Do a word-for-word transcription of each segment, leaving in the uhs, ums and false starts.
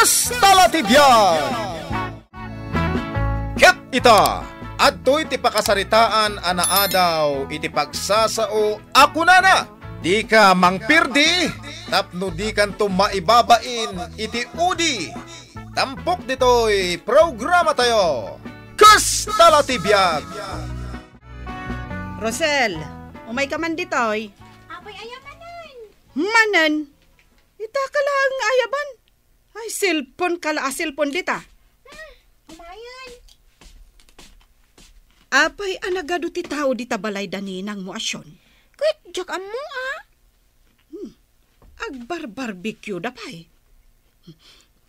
Hasta la ti biag! Ket ita, adtoy ti pakasaritaan a naadaw iti pagsasao a kunana, "Dika mangpirdi tapno dikanto maibabain iti udi." Tampok ditoy programatayo, Kasta la ti biag! Rosel, umayka man ditoy. Apay, aya manen? Manen? Ita ka laeng nga ayaban. Ay, cellphone ka la a cellphone dita. Hmm, umayen. Apay a nagadu ti tao dita balay da ninang mo a Sean? Ket diak ammo, a. Hmm. Agbar-barbecue da pay.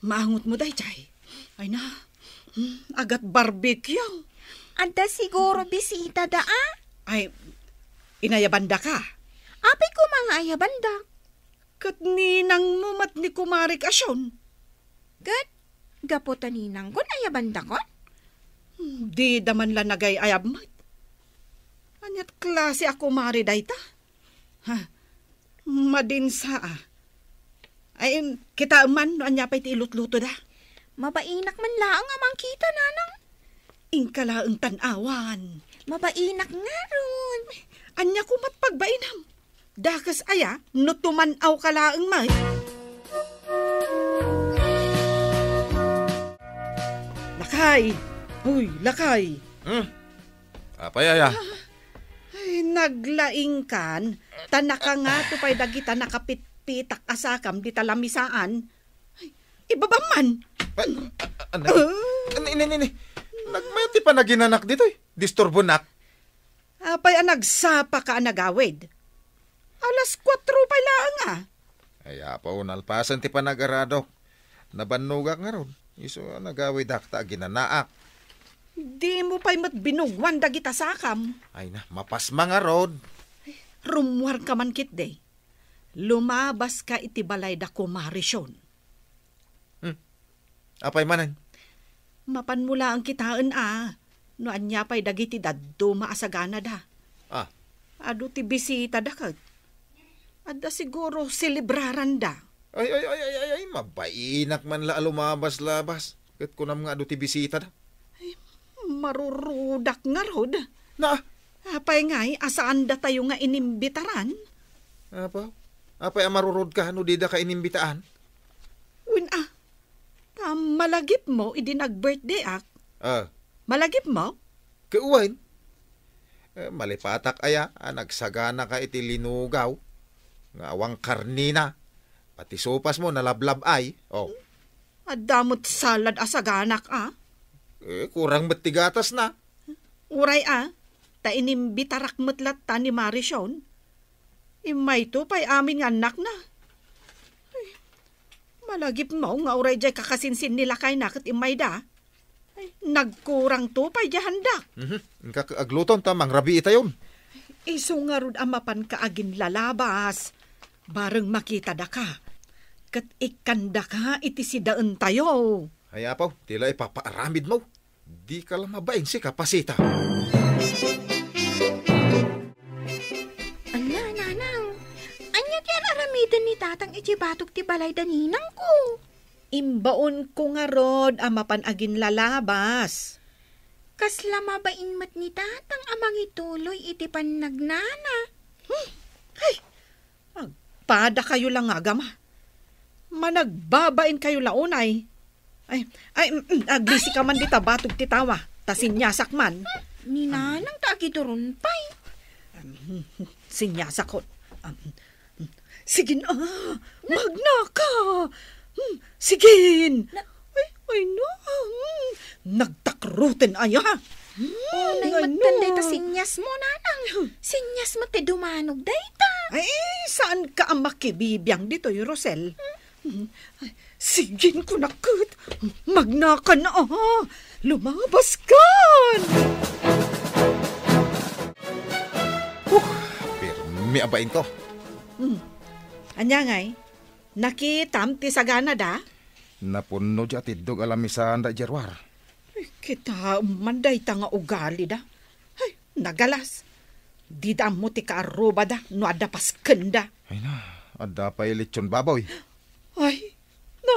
Maangot mo dayjay. Ay na, hmm, agat barbecue. Adda siguro bisita da, a? Ay, inayabanda ka? Apay koma nga ayabanda? Ket ninang mo met ni kumarik a Sean. Ket gapu ta ninangkon ayabandakon? Hmm, dida man la nagay-ayab met. Aniat klase a kumare dayta? Ha? Madinsa, a. Ay, em, kitaem man no ania pay ti ilutlutoda. Mabainak man laeng a mangkita, nanang. Inka laeng tan-awan. Mabainak ngarud. Ania komat pagbainam? Dakes aya no tuman-aw ka laeng met? Lakay! Uy, lakay! Hmm? Apay aya? Ay, naglaingkan, ta nakangato pay dagita nakapitpitak a sakam dita lamisaan. Ay, ibabam man. Ay, a-, a-, ano? Ah. Ni, ni, ni, ni. Nagmayat ti panaginanak ditoy. Disturbonak. Apay a nagsapa ka a nagawid? Alas kuatro pay laeng, a. Ay, apo, nalpasen ti panagaradok. Nabannogak ngarud. Isu a nagawidak ta aginanaak. Dimo pay met binugwan dagita sakam. Ay na, mapasma ngarud. Rummuarka man ketdi. Lumabaska iti balay da Kumare Sean. Hmm. Apay manen? Mapanmo laeng kitaen a no ania pay dagiti dadduma a saganada. Ah. Adu ti bisitada ket. Adda siguro selebraranda. Ay, ay, ay, ay, ay, ay, mabainak man la a lumabas-labas. Ket kunam nga adu ti bisitada. Ay, marurudak ngarud. Na? Apay ngay a saan datayo nga inimbitaran? Apa? Apay a marurudka no didaka inimbitaan? Wen a, ta malagipmo idi nag-birthday-ak. Ah. Malagipmo? Ket wen. Eh, malipatak aya a nagsaganaka iti linugaw nga awan karnina. Pati sopas mo nalablab-ay. Oh. Adda met salad a saganak, a. Eh, kurang met ti gatasna. Uray, a, ta inimbitarak met latta ni Mare Sean. Immayto pay amin nga annakna. Ay, malagipmo nga uray diay kakasinsin ni lakayna ket immayda. Ay, nagkurangto pay diay handak. Mhm. Inka agluton ta mangrabiitayon. Isu ngarud a mapanka aginlalabas. Bareng makitadaka. Ket ikkandaka iti sidaentayo. Ay, apo, ti la ipapaaramidmo. Dika la mabain, sika, Pasita. Ala, nanang, ania ti ar-aramiden ni tatang iti batog ti balay da ninangko? Imbaonko ngarud a mapan aginlalabas. Kasla mabain met ni tatang a mangituloy iti pannagnana. Hmm. Ay, agpadakayo la nga agama. Managbabainkayo la unay. Ay, ay, mm, mm, aglisi ka man dita batog ti tawa, ta siniasak man. Ni nanang ta agiduron pay. Mm, siniasak ko. Mm, sige na, magnaka. Mm, sige. Na- Ay, ay na. Mm, nagtakroten aya. Mm, unay ay met na. Dayta sinias mo, nanang. Sinias mo ti dumanog dayta. Ay, saan ka a makibibiang ditoy, Rosel? Mm. Ay, sigin ko na ket. Magnakan a. Lumabas kan. Huh, pirmi a bain ko. Hmm. Ania ngay? Nakitam ti sagana da? Napunno di atiddog a lamisan da Gerwar. Ay, kita man dayta nga ugali da. Ay, nagalas. Dida ammo ti kaarrubada no adda paskenda. Ay na, adda pay lechon baboy. Ay, na,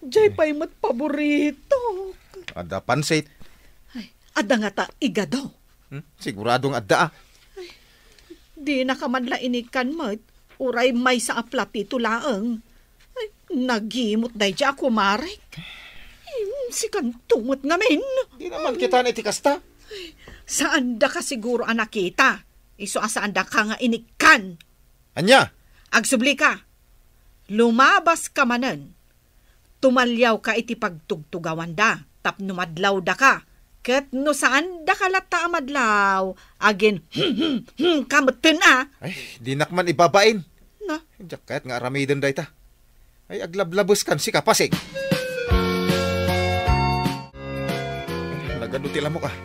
Jay pay met paborito. Adda pansit. Ay, adda ngata igado. Hmm? Sigurado nga adda, ah. Ay, dinaka man la inikkan met. Uray maysa a platito laeng. Ay, nagimot daydiay a kumarek. Ay, sikanto met ngamin. Di naman kita na iti kasta. Ay, saandaka siguro a nakita. Isu a saandaka nga inikkan. Ania? Agsublika. Lumabaska manen. Tumaliawka iti pagtugtugawanda tapno madlawdaka. Ket no saandaka latta a madlaw, agin ka metten a. Ay, dinak man ibabain. Na? Diak kayat nga aramiden dayta. Ay, aglablabeskan sika, Pasing. Nagadu ti lamok, ah.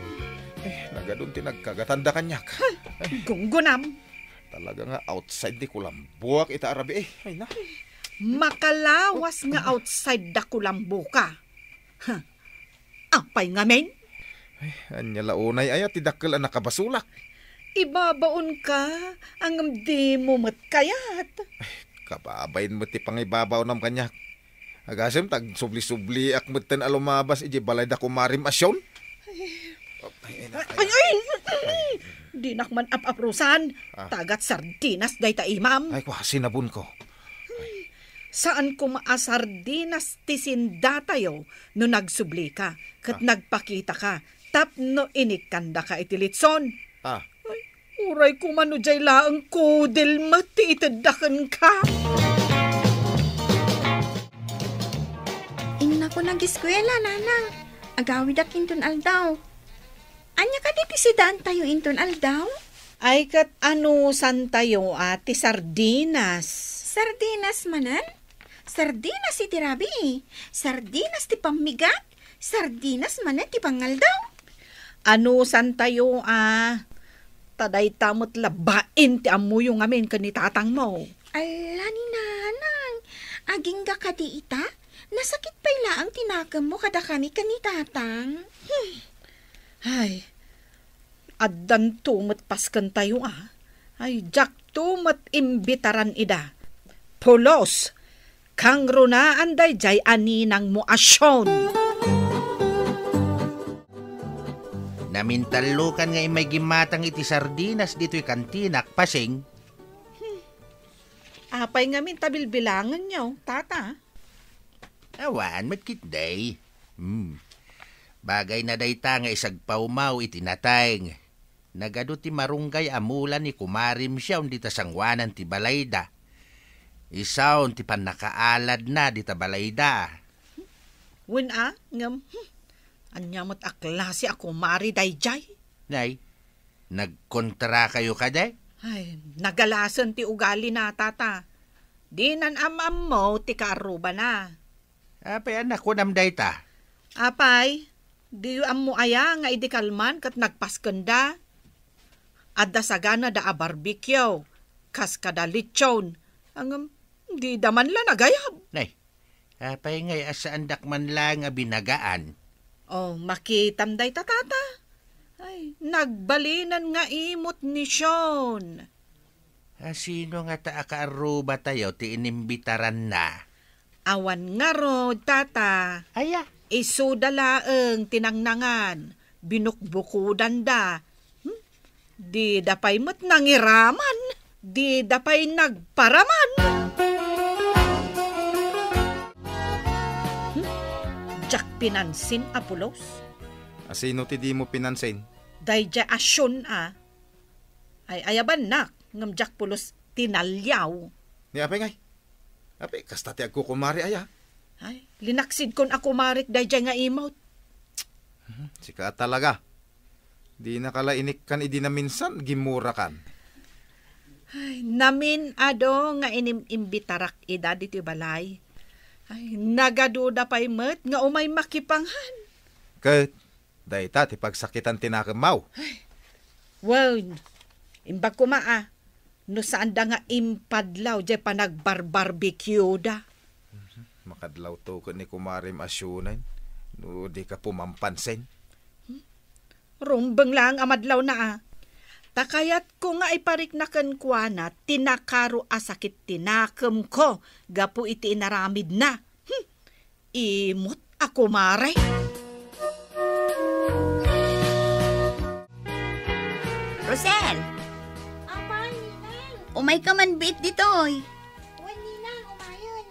Eh, nagadu ti nagkagatanda kaniak. Gunggunam. Talaga nga outside ti kulambuak ita a rabii, eh. Ay, na. Makalawas nga outside da kulambuka. Huh. Apay ngamin? Ay, ania la unay aya ti dakkel a nakabasolak? Ibabaonka, ngem dimo met kayat. Ay, kababain met ti pangibabaonam kaniak. Agasem ta agsubli-subliak metten a lumabas idiay balay da kumarim a Sion. Ay, ay, ay, ay, ay. Dinak man ap-aprusan. Ah. Tagat sardinas dayta imam. Ay, kwa, sinabon ko. Saan koma a sardinas ti sindatayo no nagsublika ket Ah. nagpakitaka tapno inikkandaka iti litson. Ah. Ay, uray koma no jay laeng kudel met ti itedda kenka. Innako nagiskuela, nanang. Agawidak inton aldaw. Ania kadi ti sidaantayo inton aldaw? Ay, ket anusantayo a ti sardinas? Sardinas manen? Sardinas iti rabii, sardinas ti pammigat, sardinas manen ti pangaldaw. Anusantayo a, ta dayta met la bain ti ammoyo ngamin ken ni tatangmo. Ala ni nanang, agingga kadi ita? Nasakit pay laeng ti nakemmo kadakami ken ni tatang. Hmm. Ay, addanto met paskentayo a. Ay, diakto met imbitaran ida. Pulos, kangrunaan daydiay a ninangmo a Sion. Namintallokan nga immay gimmatang iti sardinas ditoy kantinak, Pasing. Hmm. Apay ngamin ta bilbilangenyo, tata? Awan met ketdi. Hmm. Bagayna dayta nga isagpawmaw iti nateng. Nagadu ti marunggay a mula ni Kumarim Sion dita sangoanan ti balayda. Isun ti pannakaaladna dita balayda. Wen a, ngem, hmm, ania met a klase a kumare daydiay? Nay, nagkontrakayo kadi? Ay, nagalasen ti ugalina, tata. Dinan am-ammo ti kaarrubana. Apay a nakunam dayta? Apay, diyo ammo aya nga idi kalman ket nagpaskenda? Adda saganada a barbecue, kas kada lechon. Ngem, dida man la nagayab. Nay, apay ngay a saandak man laeng a binagaan? Oh, makitam dayta, tata. Ay, nagbalinen nga imot ni Sion. A, sino ngata a kaarrubatayo ti inimbitaranna? Awan ngarud, tata. Aya? Isuda laeng ti nangnangan, binukbukudanda. Hmm? Dida pay met nangiraman, dida pay nagparaman. Hmm? Diak pinansin a pulos. A, sino ti dimo pinansin? Daydiay a Sion a. Ay, ayabannak, ngem diak pulos tinaliaw. Ni apay ngay? Apay, kasta ti agkukumare aya? Ay, linaksidkon a kumarek daydiay nga imot. Mhm, sika talaga. Dinaka la inikkan idi naminsan, gimurakan. Ay, namin-adu nga inim-imbitarak ida ditoy balay. Ay, nagaduda pay met nga umay makipanghan. Ket, dayta ti pagsakitan ti nakemmaw. Ay, wen, imbag koma a, no saanda nga impadlaw diay panagbarbarbecueda. Mhm. Makadlawto ket ni kumarem a Sionen, no dika pumampansin. Hmm? Rumbeng laeng a madlawna a. Ta kayatko nga iparikna kenkuana ti nakaro a sakit ti nakemko gapu iti inaramidna. Hmm. Imot a kumare. Rosel! Apay, Ninang? Umay ka man biit ditoy. Wen, Ninang, umayen.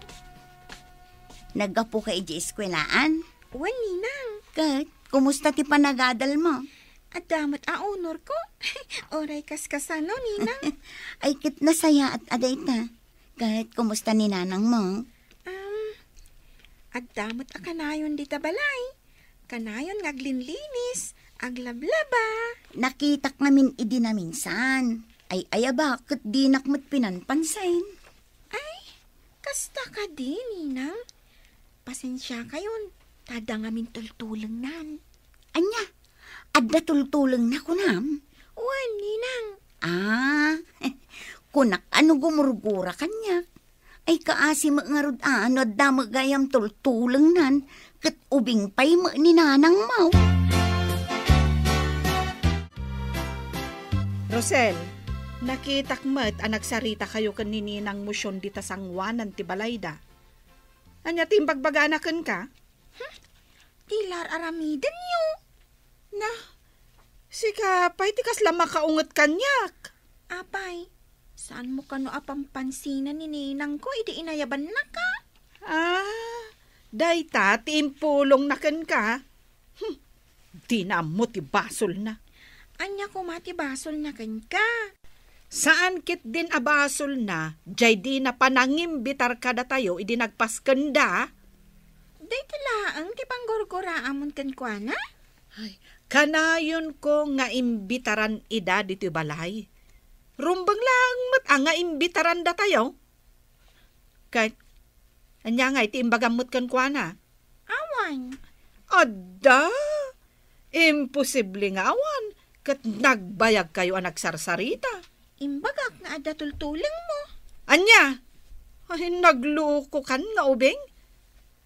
Naggapu ka iti eskuelaan? Wen, Ninang. Ket, kumusta ti panagadal mo? Adda met a honor ko. Uray kaskasano, Ninang. Ay, ket nasayaat a dayta. Ket, kumusta ni nanang mo? Um, adda met a kanayon dita balay. Kanayon nga aglinlinis, aglablaba. Nakitak ngamin idi naminsan. Ay, ayaba, ket dinak met pinanpansin. Ay, kasta kadi, Ninang? Pasensiakayon, ta adda ngamin tultulengnan. Ania? Adda tultulengna, kunam? Wen, Ninang. Ah, kunak a no gumurgura kaniak. Ay, kaasi met ngarud a no adda met gayam tultulengnan, ket ubing pay met ni nanang mo. Rosel, nakitak met a nagsarita kayo ken ni Ninang Mosion dita sangoanan ti balayda. Ania ti imbagbagana kenka? Hmm? Ti la ar-aramidenyo? Na, sika pay ti kasla makaunget kaniak. Apay, saanmo kano a pampansinan ni ninangko idi inayabannaka? Ah, dayta ti impulongna kenka. Hmm, dina ammo ti basolna. Ania koma ti basolna kenka? Saan ketdin a basolna, jay dina panangimbitar kadatayo idi nagpaskenda? Dayta laeng ti panggurguraamon kenkuana? Ay, kanayonko nga imbitaran ida ditoy balay. Rumbeng laeng met a nga imbitaran datayo. Ket, ania ngay ti imbagam met kenkuana? Awan. Adda? Imposible nga awan, ket nagbayagkayo a nagsarsarita. Imbagak nga adda tultulengmo. Ania? Ay, naglukokan nga ubing?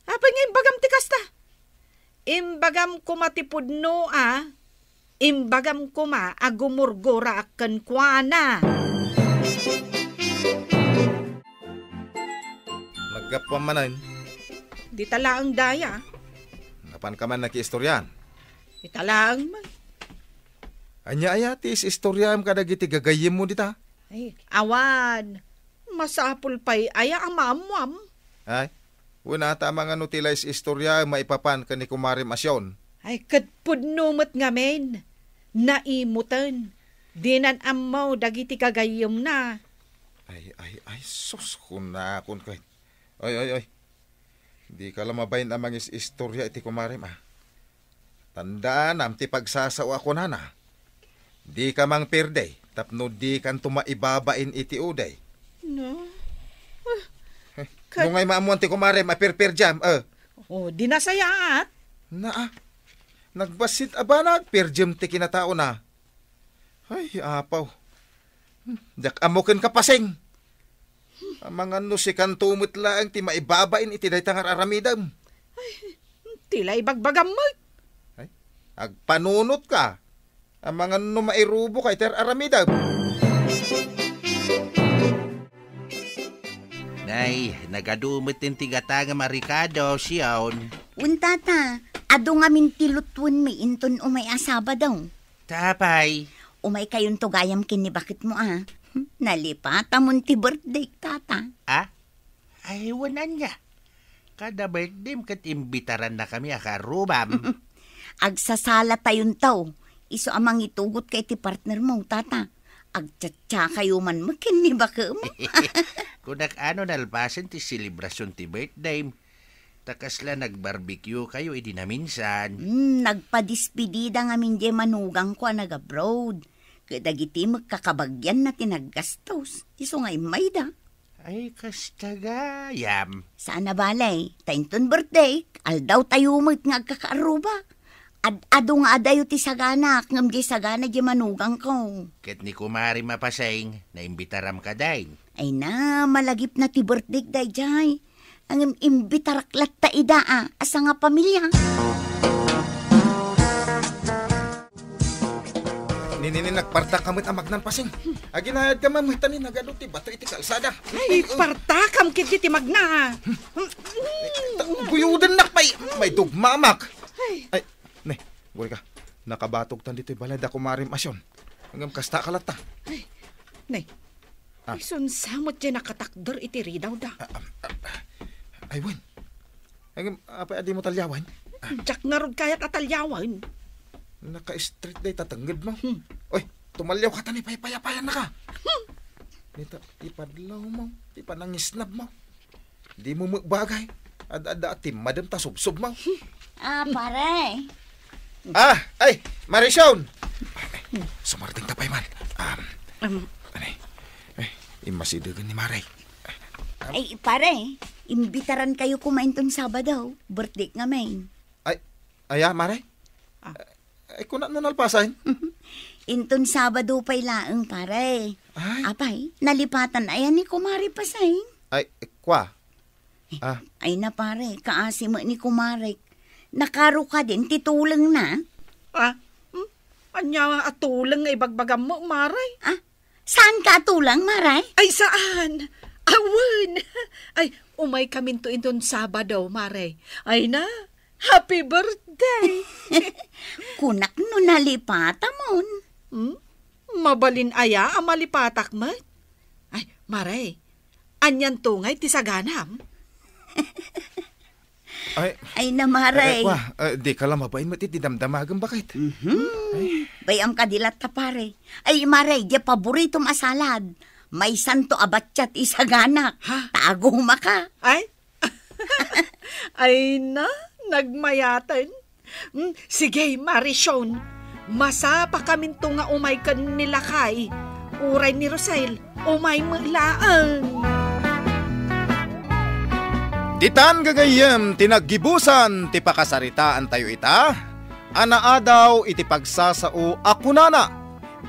Apay nga imbagam ti kasta? Imbagam koma ti pudno a, imbagam koma a gumurguraak kenkuana. Naggapuam manen. Dita laeng daya. Napanka man nakiistorian? Ita laeng man. Ania aya ti is-istoriam kadagiti gagayyemmo dita? Ay, awan. Masapul pay aya a maammuam? Ay, wen ata, amangan no ti la is-istoriam maipapan ken ni Kumare Masion. Ay, ket pudno met ngamin. Naimoten. Dinan ammo dagiti gagayyemna. Ay, ay, ay, sus, kunakon kay. Oy, oy, oy. Dika la mabain a mangis-istoria iti kumarem, a. Tandaanam ti pagsasao a kunana. Dika mangperde tapno dikanto maibabain iti uday. No. Eh, kat- no ngay maammuan ti kumarem a perperdiam, eh. Oh, di nasayaat. Naa. Nagbassit a banag, perdiam ti kinataona. Ay, apaw. Hmm, diak ammo ken kapasing. Amangan no sikanto met laeng ti maibabain iti dayta nga ar-aramidem. Ay, ti la ibagbagam met. Ay, agpanunotka. Amangan no mairubok iti ar-aramidem. Nay, nagadu met ti gatangem a rikado, Sion. Wen, tata, adu ngamin ti lutwenmi inton umay a Sabado. Ta apay? Umay kayonto gayam ken ni baketmo, a. Nalipatamon ti birthday, tata. A? Ay, wen ania. Kada birthdayem ket imbitarannakami a kaarrubam. Agsasalatayonto. Isu a mangitugotka iti partnermo, tata. Agchatchakayo man met ken ni bakem. Kunak, ano, nalpasen ti selebrasion ti birthdayem. Ta kasla nag-barbecue kayo idi naminsan. Hmm, nagpadispidida ngamin diay manugangko a nag-abroad. Ket dagiti met kakabagianna ti naggastos, isu nga immayda. Ay, kasta gayam. Saan a bale, ta inton birthday, aldawtayo met nga agkakaarruba. Ad-adu nga adayo ti sagana, ngem diay sagana diay manugangko. Ket ni Kumare Mapaseng, naimbitaram kadi? Ay na, malagipna ti birthday daydiay. Ngem imbitarak latta ida a, a sangapamilia. Ni, ni, ni, nagpartak ka met a magnan, Pasing. Aginayad ka, ma'am, ta ni nagadu ti bato iti kalsada. Ay, partakam ketdi ti magna. Ta, guyodennak paidugmamak. Ay. Ay, ne, guri ka. Nakabatogtan ditoy balay da kumarim Asyon. Ngem kasta ka latta. Ay, ne. Ah. Isunsa met diay nakatakder iti ridaw da. Ah, ah, ah, ay, wen. Ngem, apay a dimo talyawen? Diak ngarud kayat a talyawen. Naka-straight day tatengnged mo. Hmm. Oy, tumalyaw ka ta ni paypayapayan na ka. Hmm. Nita, ipadlaw mo, ipanangisnab mo. Di mo met bagay. Ad-adda a timmadem ta subsob mo. Ah, pare. Ah, ay, Marisyon! Ay, ay, sumardeng ta pay man. Um, Um, anay, ay, immasidegen ni Mare. Ay, pare, imbitaran kayo koma inton Sabado. Birthday ngamin. Ay, aya, Mare? Ah. Ay, kuna no nalpasan? Inton Sabado pay laeng, pare. Ay. Apay, nalipatan aya ni Kumare Pasay? Ay, kwa. Ah. Ay na, pare, kaasi met ni Kumarek. Nakaro kadin ti tulengna? Ah, hmm? Ania a tuleng nga ibagbagam mo, Mare? Ah, saan ka a tuleng, Mare? Ay, saan? Awan! Ay, umay kaminto inton Sabado, Mare. Ay na, happy birthday! Kunak no nalipatamon. Hmm? Mabalin aya a malipatak met? Ay, Mare, anian to ngay ti saganam? Ay, Ay, na, Mare. Eh, kwa, eh, di ka la mabain met iti damdamagem, baket. Mhm. Ay. Bay-am kadi latta, pare. Ay, Mare, di paboritom a salad. Maysanto a batchat isaganak. Ha? Tagumaka. Ay? Ay na, nagmayaten. Hmm, sige, Marisyon. Masapakaminto nga umay ken ni Lakay. Uray ni Rosel, umay met laeng. Ditan gagayyem ti naggibusan ti pakasaritaantayo ita, a naadaw iti pagsasao a kunana,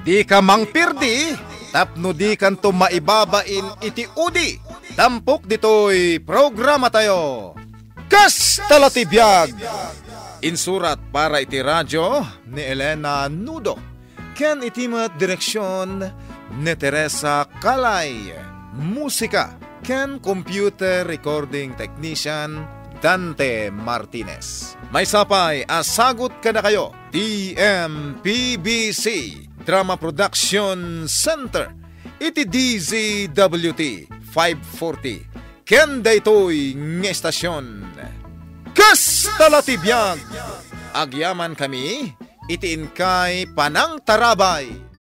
"Dika mangpirdi tapno dikanto maibabain iti udi." Tampok ditoy programatayo. Kasta la ti biag! Insurat para iti radio ni Elena Nudo, ken iti met direksion ni Teresa Calay. Musika ken computer recording technician Dante Martinez. Maysa pay a sagut kadakayo ti M P B C Drama Production Center iti D Z W T five forty ken daytoy nga estasion. Kasta la ti biag! Agyamankami iti inkay panangtarabay.